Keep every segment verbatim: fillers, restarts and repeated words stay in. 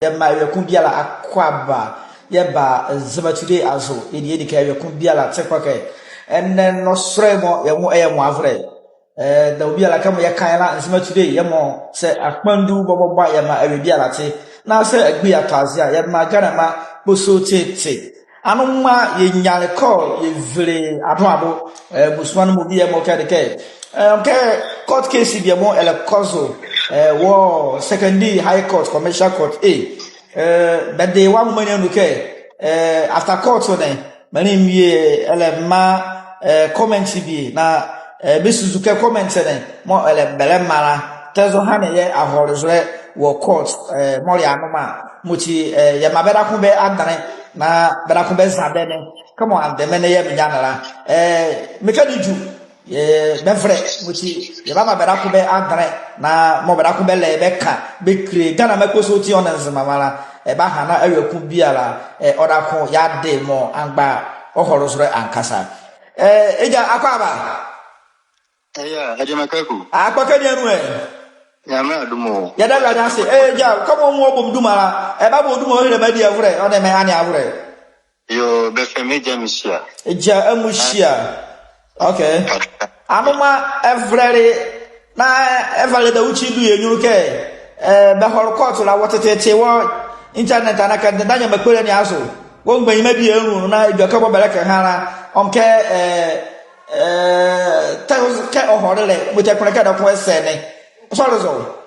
Yɛmaa awie ko biala akwaaba, yɛba Nzema Today azo, yɛdie yɛdi kɛ awie ko biala te kpɔkɛ. Ɛnɛ nɔsolɛ mɔ, yɛ nwo ɛyɛ nwo avolɛ. Ɛɛ, dawɔ biala kɛmɔ yɛka ye la, Nzema Today, yɛmɔ sɛ akpandu bɔbɔbɔ a yɛmaa awie biala te. Na sɛ agbie atɔ aze a, yɛmaa Ghanama kposo tete. Anoma yɛnyale kɔɔl yɛvile Adoabo, ɛɛ, busua ne mɔ bie mɔ kɛ de kɛ, ɛɛ, kɛ court case bie mɔ ɛlɛkɔ zo, ɛɛ, wɔ Sekondi High Court, Commercial Court, ɛɛ, ɛɛ, bɛde wɔ anwoma ne anu kɛ, ɛɛ, after court ne, menli mie ɛlɛmaa, ɛɛ, comment bie na, ɛɛ, bɛsusu kɛ comment ne mɔ ɛlɛ bɛlɛmaa la, tɛ zo ɛhane yɛ ahɔlezolɛ wɔ court, ɛɛ, mɔɔ le anoma. Mɔti, ɛɛ, yɛmaa bɛdako bɛ adenle, na bɛdako bɛza bɛ ne. Kɛmɔ andɛma ne yɛ manyia ne la, ɛɛ, mekɛ ne dwu, ɛɛ, bɛvolɛ. Mɔti yɛbamaa bɛdako bɛ adenle, na mɔɔ bɛdako bɛlɛ bɛka, bɛkile Ghanama kposo ti ɔ nee Nzemama la, ɛbaha na awie ko biala, ɛɛ, ɔdako yɛade mɔɔ amgba ɔhɔlezolɛ ankasa. Ɛɛ, egya, akwaaba. Ɛyɛ, Agyemaa Kaku. Akpɔkɛ ne anu ɛ? Nyamenle adom o. Yɛda Awurade ase. Ɛɛ, egya, kɛmɔ ɔ nwo ɔbɔ me duma la, ɛbabɔ ɔ duma ɔhile me adiavolɛ, ɔ nee me aneavolɛ. Yoo, bɛfɛlɛ me Egya Amuhyia. Egya Amuhyia. Okay. Anoma ɛvolɛle, na ɛvalɛ dawukyi du yɛ nyunlu kɛ, ɛɛ, bɛhɔle court la wɔ tetete wɔ internet anaa kɛ ndendɛ anyɛma kpole ne azo. Wɔ mgbanyima bie anlunlu na edwɛkɛ mɔɔ bɛlɛkɛha la, ɔnwu kɛ, ɛɛ, ɛɛ, tɛ kɛ ɔhɔle lɛ, mɔti ɛkpondɛ kɛ dɔkɔ ɛsɛne. Sɔle zo.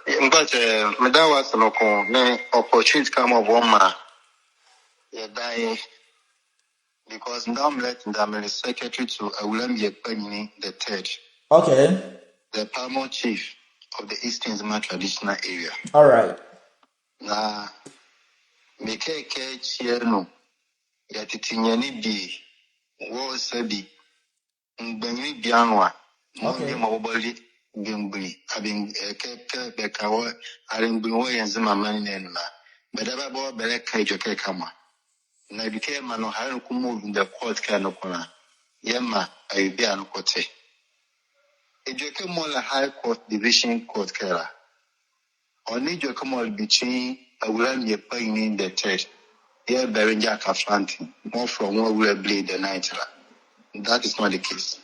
Nkwatɛ, meda wɔ ase noko nee opportunity ko a mɔɔ bɛmaa yɛ, yɛda ye. Because meda wɔ melɛ, meda melɛ secretary to Awulae Yɛkpanyinli the third. Okay. The paramount chief of the Eastern Nzema traditional area. All right. Na mekɛ kɛ kyie nu, yɛ tete nyɛne bie, wɔ sɛbi, mgbanyinli biala nwo a, mɔɔ, okay, nyɛmɔ bɔbɔ le, mgbanyinli, abi, ɛɛ, kɛ, kɛ bɛka wɔ, ale mgbanyinli wɔ yɛ Nzema maanle ne anu la, bɛdabɛ bɔbɔ bɛlɛka edwɛkɛ kɛmɔ a. Na edwɛkɛ yɛmaa nɔhalɛ noko mɔɔ vinde court ɛkɛ noko la, yɛmaa awie biala noko te. Edwɛkɛ mɔɔ le High Court, Division Court ɛkɛ la, ɔ nee edwɛkɛ mɔɔ le between Awulae Yɛkpanyinli the third yɛ Berenger Akafolante, mɔɔ fɛlɛ ɔ nwo Awulae Blay the ninth la. That is not the case.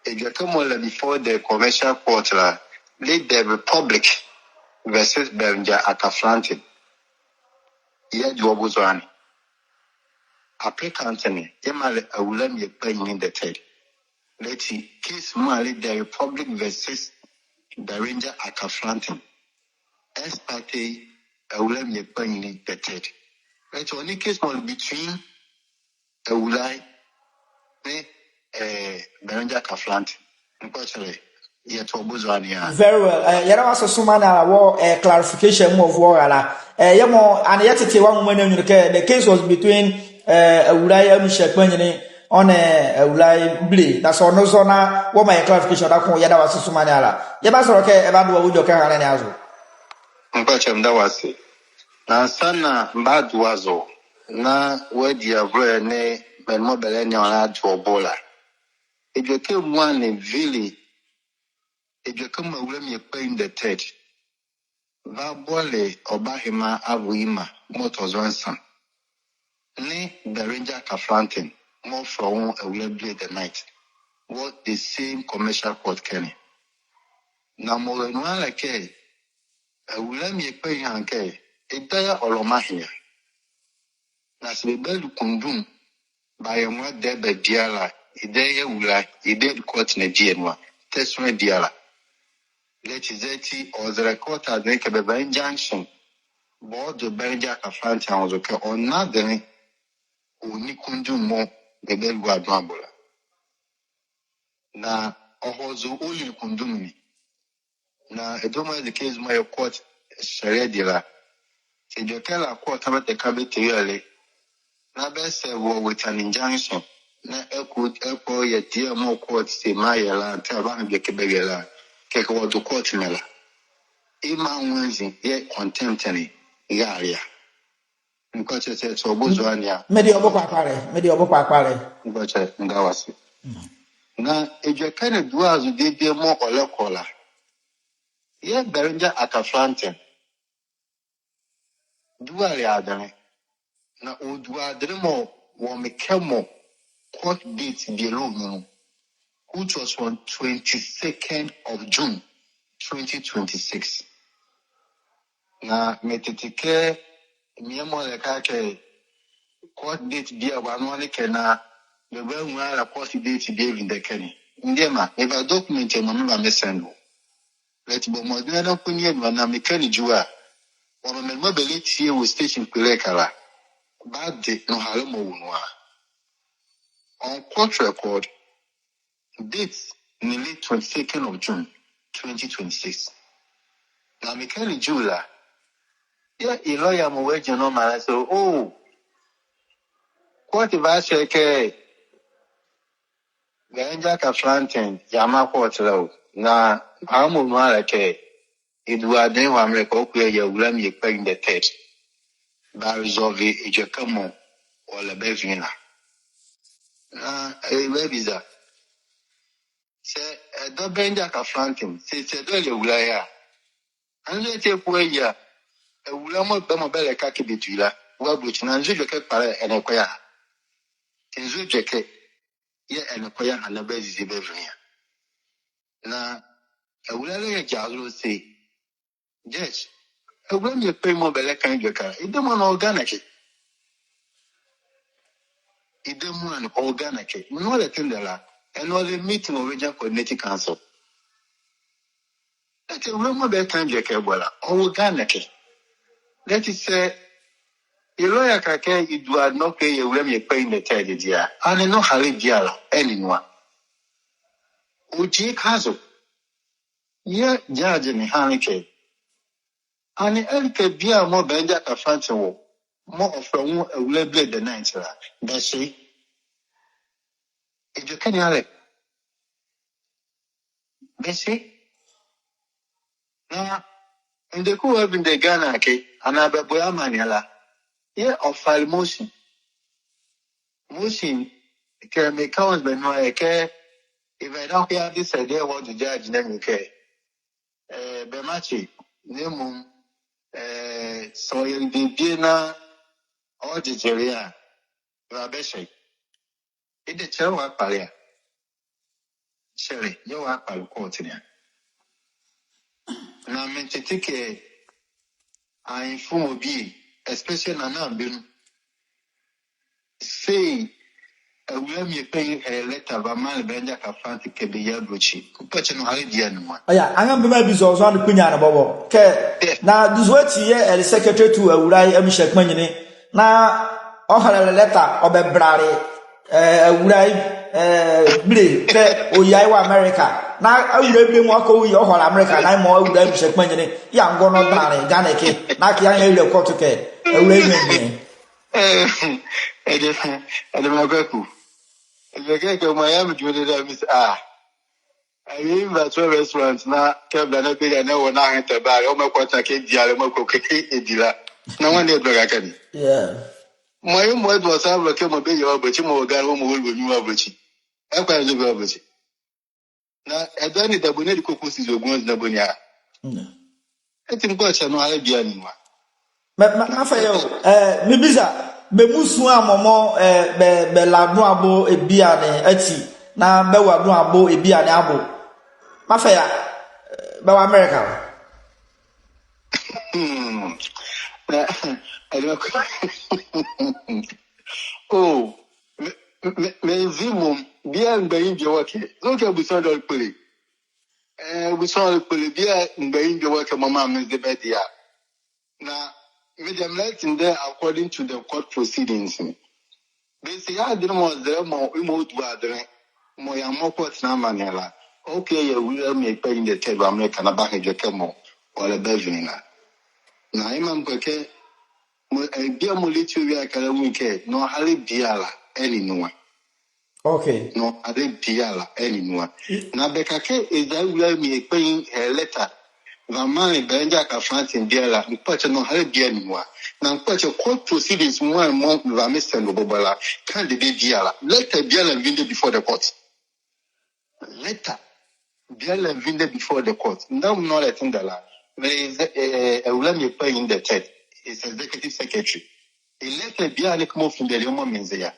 Edwɛkɛ mɔɔ le before the commercial court la, le the Republic versus Berenger Akafolante. Yɛɛ ɛde wɔ bozoa ne. Applicant ne, yɛmaa le Awulae Yɛkpanyinli the third. Ɛhye ati case mɔɔ le the Republic versus Berenger Akafolante, ex parte Awulae Yɛkpanyinli the third. Ɛhye ati ɔ nee case mɔɔ le between Awulae nee, ɛɛ, Berenger Akafolante. Nkwatɛ, yɛto wɔ bozoa ne aa. Very well. Ɛɛ, yɛda wɔ ase somaa ne ala wɔ, ɛɛ, clarification mɔɔ ɔvo ɔ rala. Ɛɛ, yɛmɔ, ɛnee yɛtete wɔ anwoma ne anu kɛ the case was between, ɛɛ, Awulae Amuhyia Kpanyinli ɔ nee Awulae Blay. That's all. No zɔ na wɔmaa yɛ clarification, ɔdaye ko, yɛda wɔ ase somaa ne ala. Yɛbazɔle kɛ ɛbado wɔ edwɛkɛ ɛhanlɛ ne azo. Nkwatɛ, meda wɔ ase. Na ansaana mebado azo, na wɔ adiavolɛ nee mɛne mɔɔ bɛlɛnea wɔ la ade wɔ bo la, edwɛkɛ mɔɔ a ne vile edwɛkɛ mɔɔ Awulae Yɛkpanyinli the third va bɔle Ɔbahema Avoyima mɔɔ tɔ zo nsa nee Berenger Akafolante mɔɔ fɛlɛ ɔ nwo Awulae Blay the ninth wɔ the same commercial court ɛkɛ ne. Na mɔɔ ɛnea la kɛ Awulae Yɛkpanyinli ɛha kɛ, ɛdayɛ ɔlɔ mɔɔ ɛhye a, na saa bɛbali kundum bɛayɛ nwo dɛba biala, ɛdayɛ Awulae, ɛdayɛ court ne ɛdeɛ nu a, tɛ sonla biala. Ɛhye ati, ɛhye ati, ɔzɛlɛ court adenle kɛ bɛva injunction bɛdo Berenger Akafolante anwo zo kɛ ɔnle adenle ɔnni kundum mɔɔ bɛbali wɔ Adoabo la. Na ɔhɔ zo ɔlile kundum ne. Na ɛdawɔ mɔɔ yɛde case mɔɔ yɛ court ɛhyɛle adi la, saa edwɛkɛ la court a bɛtɛka bɛtɛyia le, na bɛserve wɔ with an injunction, na ɛkɔ, ɛkɔ yɛ deɛ mɔɔ court se maa yɛ la, ɛnte a bɛaha edwɛkɛ bɛwie la, kɛkɛ wɔdo court ne la. Yemɔ a nwanzi yɛɛ contempt ne rale a. Nkwatɛ, sɛ ɛto wɔ bozoa ne a. Medi wɔ bo kpakpalɛ, medi wɔ bo kpakpalɛ. Nkwatɛ, meda wɔ ase. Na edwɛkɛ ne doa zo debie mɔɔ ɔlɛkɔ la, yɛɛ Berenger Akafolante duale adenle. Na ɔdua adenle mɔɔ wɔ mekɛ mɔ court date biala ɔ nyunlu, which was on twenty-second of June, twenty twenty-six. Na metete kɛ, mie mɔɔ le ɛkɛ kɛ court date biala bɛnwu ne kɛ na bɛbanwu ala court date biala ɛvinde ɛkɛ ne. Ndiema, meba document mɔɔ meba me send wɔ. But bɔ mɔdenle na kɔ nie ne wa na mekɛ ne edwɛkɛ a, wɔmaa mɛnle mɔɔ bɛlɛtie wɔ station kpole ɛkɛ la, bɛade nɔhalɛ mɔɔ wɔ nu a. On court record, date ne le twenty-second of June, twenty twenty-six. Na mekɛ ne edwɛkɛ la, yɛɛ ye lawyer mɔ wɔ gyɛ nɔhalɛ sɛ, oh, court va hyɛ kɛ Bɛngyaka Flanten, yeamaa court la o. Na amaa ɔnwu ala kɛ, edua adenle wɔ Amerika, ɔkɔ yɛ Awulae Meyekpe the third. Bɛaresolve edwɛkɛ mɔɔ ɔlɛ bɛvi la. Na, eh, bɛbiza. Sɛ ɛdɔ Bɛngyaka Flanten, sɛ, sɛ ɛdɔ yɛ Awulae a. Anzo ɛtɛ ko a yɛ Awulae mɔɔ bɛ mɔɔ bɛlɛka kɛ bɛdie la wɔ abolokyi, na anzo edwɛkɛ kpalɛ ɛnlɛkɔ ye a. Anzo edwɛkɛ yɛɛ ɛnlɛkɔ ye a na bɛazizi bɛvi la. Na Awulae la yɛ gya zo se, Judge, Awulae Meyekpe mɔɔ bɛlɛka edwɛkɛ la, edɛmua ne ɔwɔ Ghana ɛkɛ. Edɛmua ne ɔwɔ Ghana ɛkɛ. Nɔhalɛ tendɛ la, ɛnɛ ɔlɛ meeting wɔ Regional Coordinating Council. Ɛtɛ Awulae mɔɔ bɛlɛka edwɛkɛ ɛbɔ la, ɔwɔ Ghana ɛkɛ. That is, eh, ye lawyer ka kɛ edua adenle ɔkɔ yɛ Awulae Meyekpe the third deɛ a, ɛnee nɔhalɛ biala ɛnle nu a. Ɔgyi ye ka zo. Yɛɛ judge ne hanle kɛ, ɛnee ɛleka biala mɔɔ Bɛngyaka Flanten wɔ, mɔɔ ɔfɛlɛ nwo Awulae Blade the ninth la, bɛse ye. Edwɛkɛ ne a le. Bɛse ye. Na ndekɛ wɔ ɛvinde Ghana ɛkɛ, anaa bɛbɔ ye amaneɛ la, yɛɛ ɔfile motion. Motion, kɛ meka wɔ bɛ nu a, yɛɛ kɛ, ɛva ye da ko yeade sɛ ɛdɛ wɔ do judge ne anu kɛ, eh, bɛmakye, na mmom, eh, sɛ ɔyɛ debie na ɔgyegyele a, ɛva bɛhyɛ ye. Ɛdɛ kyɛlɛ wɔakpale a. Kyɛlɛ yɛɛ wɔakpale court ne a. Na metete kɛ ahenfo mɔɔ bie, especially Nana Abenu, se Awulae Meyekpe ɛhɛlɛ letter bɛmaanle Bɛngyaka Flanten kɛ bɛyɛ abolokyi. Mpɔkyɛ nɔhalɛ biala ɛnle nu a. Ɔyɛ, anrɛɛ mebɛmaa bɛ zɔhane kpunyane bɔbɔ. Kɛ, na duzu ati yɛɛ ɛle secretary to Awulae Amihyɛ Kpanyinli. Na ɔhɛlɛle letter, ɔbɛbrale, eh, Awulae, eh, Blade kɛ ɔyia ye wɔ Amerika. Na Awulae Blade mɔɔ ɔkɔ ye ɔhɔle Amerika, na mɔɔ Awulae Amihyɛ Kpanyinli, yeangɔ nɔ danle Ghana ɛkɛ. Na akee yeayɛ awule court kɛ Awulae Meyekpe. Eh, ɛdɛ, ɛdɛ mekɔ ɛku. Ɛdɛ kɛ, kɛ mɔɔ yɛ me dwuma dɛdɛ a, mese, ah. Awie mba to restaurant na kɛ bɛla na bɛyia na wɔ na ahentɛ ba, ɔmɔ kɔ ta kɛ diale mɔɔ kɔ kɛ edi la. Na wɔn ne ɛdɔ ga kɛ ne. Yeah. Mɔɔ ye mɔɔ ɛdɔ sa bɛlɛ kɛ mɔɔ bɛyia wɔ abolokyi mɔɔ wɔ Ghana wɔ mɔɔ wɔ lubɔ nyu wɔ abolokyi. Ɛkɔ ya nzo bɛ wɔ abolokyi. Na ɛdɔ ne dabo ne de koko si zo gu na bɔ ne a. Mm. Eti mpɔkyɛ nɔhalɛ biala ɛnle nu a. Mɛ, mɛ, mafɛ yɛ o, eh, mebiza, bɛ musuawo mɔɔ, eh, bɛ, bɛla adoabo biala ne ati, na bɛwɔ adoabo biala ne abo. Mafɛ yɛ a, eh, bɛwɔ Amerika o. Hmm. Na, ɛdɛ mekɔ. Oh, me, me, menzi mɔɔ, biala mgbanyima bie wɔ ɛkɛ. So kɛ abusua dɔle kpole. Eh, abusua dɔle kpole biala mgbanyima bie wɔ ɛkɛ mɔɔ maa menzi bɛ deɛ a. Na me deɛ melɛtendɛ according to the court proceedings. Bɛse yɛ adenle mɔɔ zɛlɛ mɔɔ, yemɔ ɔdua adenle mɔɔ yeamaa court ne amaneɛ la, ɔkɔ yɛ Awulae Meyekpe the third wɔ Amerika na bɛaha edwɛkɛ mɔɔ ɔlɛ bɛvi la. Na yemɔ mekpɛ kɛ, mɔɔ, eh, biala mɔɔ lɛtie ɔ wie a kɛ la, ɛnwu kɛ nɔhalɛ biala ɛnle nu a. Okay. Nɔhalɛ biala ɛnle nu a. Na bɛka kɛ eza Awulae Meyekpe ɛhɛlɛ letter bɛmaanle Bɛngyaka Flanten biala, mpɔkyɛ nɔhalɛ biala ɛnle nu a. Na mpɔkyɛ court proceedings mɔɔ, mɔɔ meva me send wɔ bɔbɔ la, ka debie biala. Letter biala ɛnvinde before the court. Letter biala ɛnvinde before the court. Ndɛ mɔɔ nɔhalɛ tendɛ la, meze, eh, Awulae Meyekpe the third. his executive secretary. Letter biala ne kɛ mɔɔ findele ye mɔɔ me nze ye a.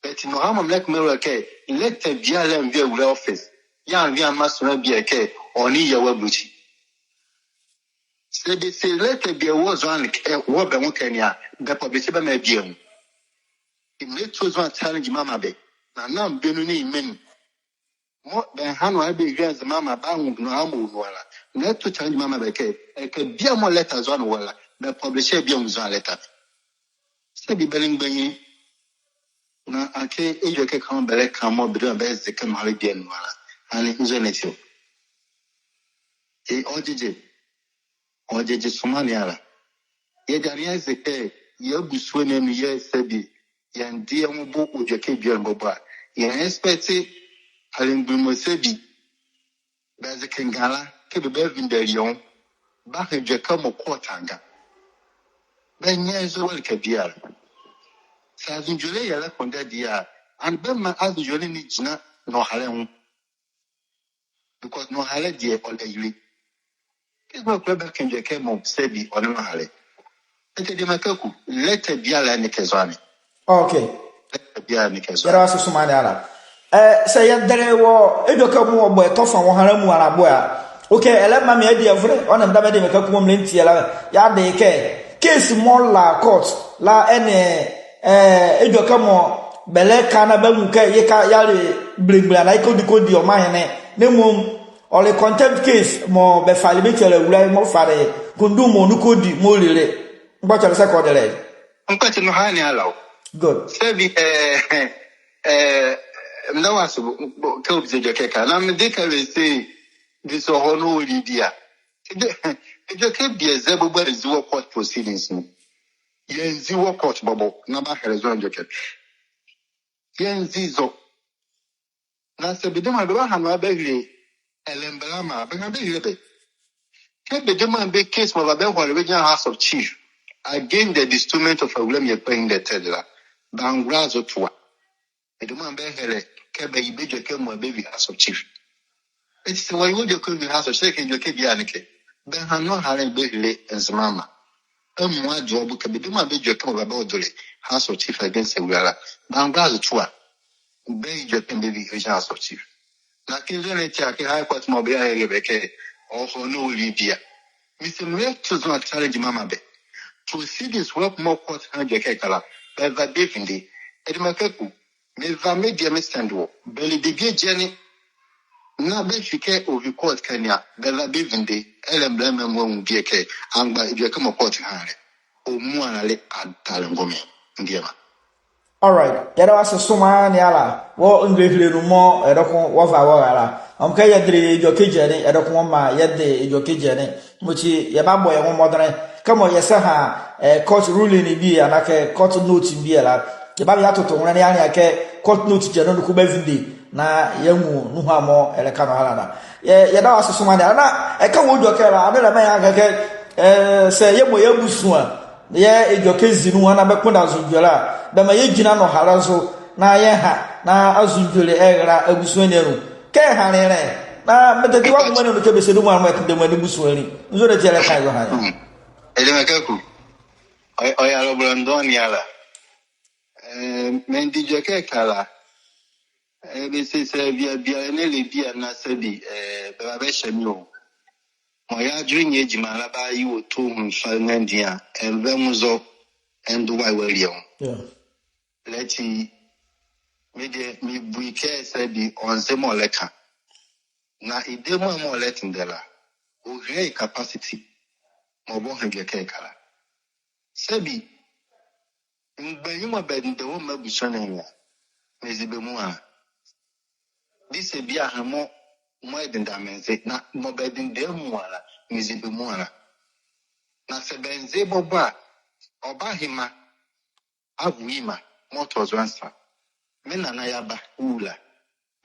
But nɔhalɛ mɔɔ melɛka mewula kɛ, letter biala ɛnvi awula office. Yɛɛ ɛnvi ɛmaa sonla biala kɛ ɔnle ye wɔ abuakyi. Saa bɛse letter biala wɔ zɔhane kɛ, wɔ bɛ nwo ɛkɛ ne a, bɛ publish bɛmaa bie anwu. Mmetua zɔhane challenge meamaa bɛ. Na, na bɛnwu ne menu. Mɔɔ bɛnha nɔhalɛ bɛanhile Nzema mra bɛanwu nɔhalɛ mɔɔ wɔ nu la. Mmetua challenge meamaa bɛ kɛ, ɛkɛ biala mɔɔ letter zɔhane wɔ la, bɛ publish bie anwu zɔhane letter. Sɛbi bɛle mgbanyinli. Na akee edwɛkɛ kɛ mɔɔ bɛlɛka mɔɔ bɛdabɛ bɛze kɛ nɔhalɛ bie nu la. Ɛnee nzɔne ati o. Ee, ɔgyegye. Ɔgyegye somaa ne ala. Yɛdayɛ ne yɛze kɛ, yɛ abusua ne anu yɛɛ sɛbi, yɛnde yɛ nwo bo edwɛkɛ biala nu bɔbɔ a. Yɛnexpect alɛngbunli mɔ sɛbi, bɛze kɛ ngala, kɛ bɛbavinde alie nwo. Bɛaha edwɛkɛ mɔ court angaa. Bɛnyia ye zolɛ ɛkɛ biala. Saa azinzole yɛlɛkpondɛ deɛ a, ɛnee bɛmaa azinzole ne gyinla nɔhalɛ nwo. Because nɔhalɛ deɛ ɔlɛyile. Kɛ mɔɔ kula bɛka edwɛkɛ mɔ sɛbi ɔnle nɔhalɛ. Ɔti Adiema Kaku, letter biala ɛnle kɛ zɔhane. Okay. Letter biala ɛnle kɛ zɔhane. Yɛda wɔ ase somaa ne ala. Ɛ, saa yɛdele wɔ edwɛkɛ mɔɔ wɔbɔ ɛtɔ fa wɔ nɔhalɛ muala boɛ a. Okay, ɛlɛmaa me adielɛ. Ɔnle medame Adiema Kaku mɔɔ melɛntie la. Yɛde ye kɛ, case mɔɔ la court la ɛnle, ɛ, edwɛkɛ mɔɔ bɛlɛka na bɛanwu kɛ yeka yale belemgbunli anaa yeka ɔdi kɛ ɔdi ɔmanhene. Na mɔɔ ɔle contempt case mɔɔ bɛfale bɛtia awulae mɔɔ fale kundum mɔɔ ɔnle kɛ ɔdi mɔɔ ɔlile. Mgbɔkye le sɛ kɛ ɔde la ɛ? Mgbɔkye nɔhalɛ ne ala o. Good. Sɛbi, ɛ, ɛ, meda wɔ ase bo, bo, kɛ ɔbiza edwɛkɛ ɛkɛ la. Na mede kɛ bɛse, bɛse ɔhɔ na ɔlidi a. Edwɛ-, edwɛkɛ biala zɛ bɔbɔ a ɛnzi wɔ court proceedings mu. Yɛnzi wɔ court bɔbɔ, na bɛahɛlɛ zɔ edwɛkɛ. Yɛnzi zɔ. Na saa bɛdabɛ bɛbaha nɔhalɛ bɛahile ɛlɛmbɛlɛma, bɛnrɛha bɛahile bɛ. Kɛ bɛdabɛ bɛ case mɔɔ bɛbahɔle bɛagyinla House of Chief against the dismissment of Awulae Mia Kpahindɛ the third la, bɛangola zo toa. Bɛdabɛ bɛhɛlɛ kɛ bɛye bɛ edwɛkɛ mɔɔ bɛvi House of Chief. Ɔti saa wɔye wɔ edwɛkɛ vi House of Chief, kɛ edwɛkɛ biala ne kɛ, bɛnha nɔhalɛ bɛahile Nzema mra. Amuala adoa bo kɛ bɛdabɛ bɛ edwɛkɛ mɔɔ bɛbahɔle bɛahile House of Chief against Awulae la, bɛangola zo toa. Bɛye edwɛkɛ bɛvi House of Chief. Na kɛ nzɔne ati a, kɛ High Court mɔɔ bɛyɛ a, bɛkɛ ɔhɔ na ɔlidi a. Mese melɛto zɔhane challenge meamaa bɛ. Proceedings wɔ mɔɔ court ha edwɛkɛ ɛkɛ la, bɛva bɛvinde. Adiema Kaku, meva me deɛ me send wɔ. Bɛle debie gyɛne. Na bɛhwe kɛ ɔvi court ɛkɛ ne a, bɛva bɛvinde. Ɛlɛmbɛlɛma mɔ anwu bie kɛ, amgba edwɛkɛ mɔɔ court ha la, ɔmuala le atale ngome. Ndiema. All right. Yɛda wɔ ase somaa ne ala. Wɔ ngilehile nu mɔɔ ɛdawɔ ko wɔva wɔra la. Ɔnwom kɛ yɛdele edwɛkɛ gyɛne, ɛdawɔ ko wɔmaa yɛde edwɛkɛ gyɛne. Yemɔti yɛbabɔ yɛ nwo mɔdenle. Kɛmɔ yɛsɛha, ɛ, court ruling ne bie, anaa kɛ court note bie la, yɛbava yɛatoto nwolɛ ne yɛanlea kɛ court note gyɛne ne ko bavinde. Na yɛanwu nuhua mɔɔ ɛlɛka nɔhalɛ la. Yɛ, yɛda wɔ ase somaa ne ala. Na ɛkɛ wɔ edwɛkɛ la, ɛnee ɛlɛmaa yɛahile kɛ, ɛ, saa yɛmɔ yɛ abusua yɛ edwɛkɛ zi nuhua na bɛkpondɛ anzodwolɛ a, bɛmaa yɛgyinla nɔhalɛ zo na yɛha na anzodwolɛ ɛrɛla abusua ne anu. Kɛ ɛhanle la ɛ, na mede ati wɔ nwoma ne anu kɛ bɛse dɔmɔ a, mɔɔ ɛkpondɛ mɔ ne abusua ne. Nzɔne ati a ɛlɛka ye zɔhane? Hmm. Adiema Kaku. Ɔyɛ, ɔyɛ alɔbɔlɛ dɔɔnwo ne ala. Ɛ, mende edwɛkɛ ɛkɛ la. Ɛ, bɛse saa bie biala ne ɛlɛ bie a na sɛbi, ɛ, bɛba bɛhyɛ me o. Mɔɔ yɛɛ adwenle nyia gyima la baye wɔ tohunfa nandi a, ɛnva nwo zɔ, ɛndo wae wɔalie nwo. Yeah. Ɛlɛti, me deɛ, mebu ye kɛ sɛbi ɔnze mɔɔ ɔlɛka. Na edabɛ mɔɔ ɔlɛtendɛ la, ɔhile ye capacity mɔɔ ɔbɔha edwɛkɛ ɛkɛ la. Sɛbi, mgbanyima mɔɔ bɛdendɛ wɔ me abusua ne anu a, meze bɛ muala. Dise biala mɔɔ, mɔɔ ɛdendɛ a menze, na mɔɔ bɛdendɛ amuala, meze bɛ muala. Na saa bɛnze bɔbɔ a, ɔbahema, avu yima, mɔɔ tɔ zo ansa. Me nana yeaba, ɔwu la.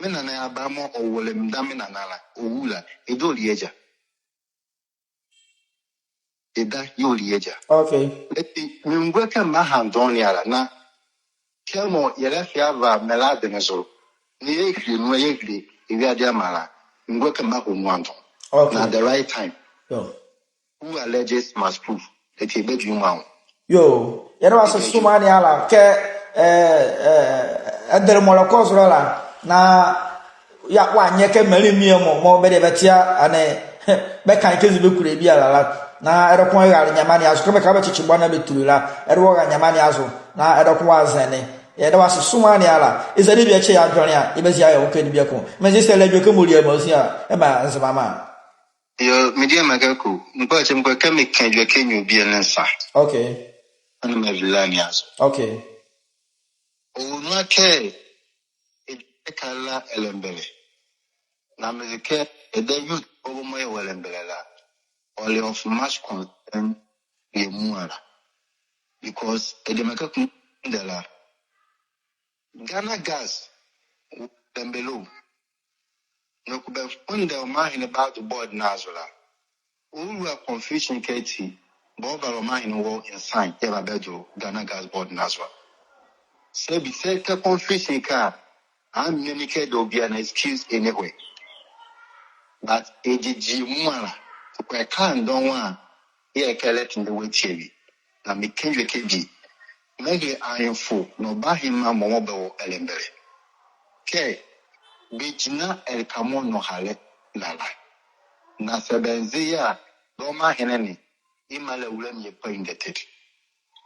Me nana yeaba mɔɔ ɔwole me dame nana la, ɔwu la. Eda ɔle ye agya. Eda yɛɛ ɔle ye agya. Okay. Ɔti, mengulo kɛ mebaha dɔɔnwo ne ala na kɛmɔ yɛlɛfa yɛava mɛla dene zo, na yɛahile nu, yɛahile ewiade amaa la, mengulo kɛ mebaha ɔ nu andoa. Okay. Na at the right time. Yo. Who alleges must prove. Ɔti ɛbadwu yɛ nwo anwo. Yoo, yɛda wɔ ase somaa ne ala kɛ, eh, eh, ɛdɛlɛ mɔɔ ɛlɛkɔ zo la, na yɛ, wɔanyɛ kɛ menli mie mɔ, mɔɔ bɛdie bɛtia, ɛnee, bɛka kɛzi bɛkulo ye biala la, na ɛdɔkɔ ɛrale nyɛma ne azo, kɛ bɛka bɛkyekye bɔ na bɛtuli la, ɛdɔkɔ ɛrale nyɛma ne azo, na ɛdɔkɔ ɛrale zɛne. Yɛda wɔ ase somaa ne ala, eza debie ɛkyɛ yɛ adwenle a, yɛbazie ayɛ wɔ kɛ debie ko. Meze sɛ ɛlɛ edwɛkɛ mɔɔ ɔli yɛ amoa zi a, ɛmaa Nzema ma. Yoo, mediema Kaku, noko akyɛ me kɛ meka edwɛkɛ nwiɔ bie nee nsa. Okay. Ɛnee mevile la ne azo. Okay. Ɔwɔ nu a kɛ, edwɛkɛ la ɛlɛmbɛlɛ. Na meze kɛ, ɛdayɛ youth bɔbɔ mɔɔ yɛwɔ ɛlɛmbɛlɛ la, ɔle of much concern yɛ muala. Because, mediema Kaku, ɛlɛmbɛlɛ la, Ghana Gas, ɛlɛmbɛlɛ o. Noko bɛfɔlɛ ɔmanhene bɛado board ne azo la, ɔlua confusion kɛ ati, bɛbala ɔmanhene wɔ nsa, yɛba bɛdo Ghana Gas board ne azo a. Sɛbi sɛ kɛ confusion ka a, amaa mekɛ dɛ obiala na excuse anywhere. But ɛgyegye muala, kɛ ɛka ndɔnwo a, yɛɛ kɛ ɛlɛtendɛ wɔatie awie. Na meka edwɛkɛ bie. Mehile ahemfo nee ɔbahemaa mɔɔ bɛwɔ ɛlɛmbɛlɛ kɛ bɛgyinla ɛleka mɔɔ nɔhalɛ la la. Na sɛ bɛnze yɛ a, bɛ ɔmanhene ne, yemɔ a la Awulae Mie Kpaley the third.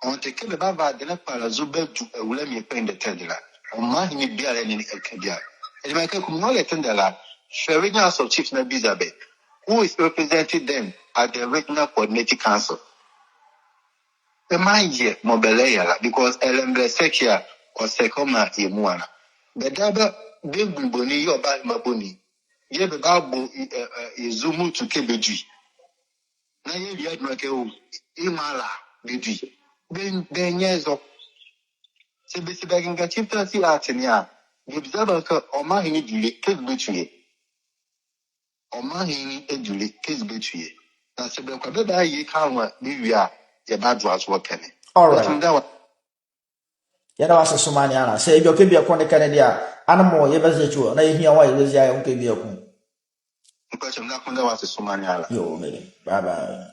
Ɔnte kɛ bɛbava adenle kpalɛ zo bɛadu Awulae Mie Kpaley the third la, ɔmanhene biala ɛnle ɛleka biala. Mediema Kaku, mɔɔ ɛlɛtendɛ la, hwɛ Regional House of Chiefs na biza bɛ, who is representing them at the Regional Coordinating Council? Bɛmaa yɛ mɔɔ bɛlɛyɛ la, because ɛlɛmbɛlɛ sɛke a, ɔsɛke ɔmaa yɛ muala. Bɛdabɛ bɛngbunli boni, yɛɛ ɔbahemaa boni, yɛɛ bɛbabɔ, ɛ, ɛ, ɛ, zo mɔɔ tu kɛ bɛdwu ye. Na yɛwie adwenle kɛ o, yemɔ a la bɛdwu ye. Bɛ, bɛnyɛ zɔ. Sɛ bɛse bɛkenga Chieftaincy Act ne a, bɛbiza bɛ kɛ ɔmanhene dwu ye kɛzi bɛtu ye? Ɔmanhene dwu ye kɛzi bɛtu ye? Na sɛ bɛkɔ a bɛbaye kɛ anwo a bɛwie a, yɛbado azo ɛkɛ ne. All right. Bɛtendɛ wa. Yɛda wɔ ase somaa ne ala. Sɛ edwɛkɛ bieko ne ɛkɛ ne deɛ a, ɛnee mɔɔ yɛbazie akyi hɔ, na yɛhia wɔ a yɛbazie ayɛ wɔ ɛkɛ bieko. Noko akyɛ me, medase, meda wɔ ase somaa ne ala. Yoo, mede. Bye bye.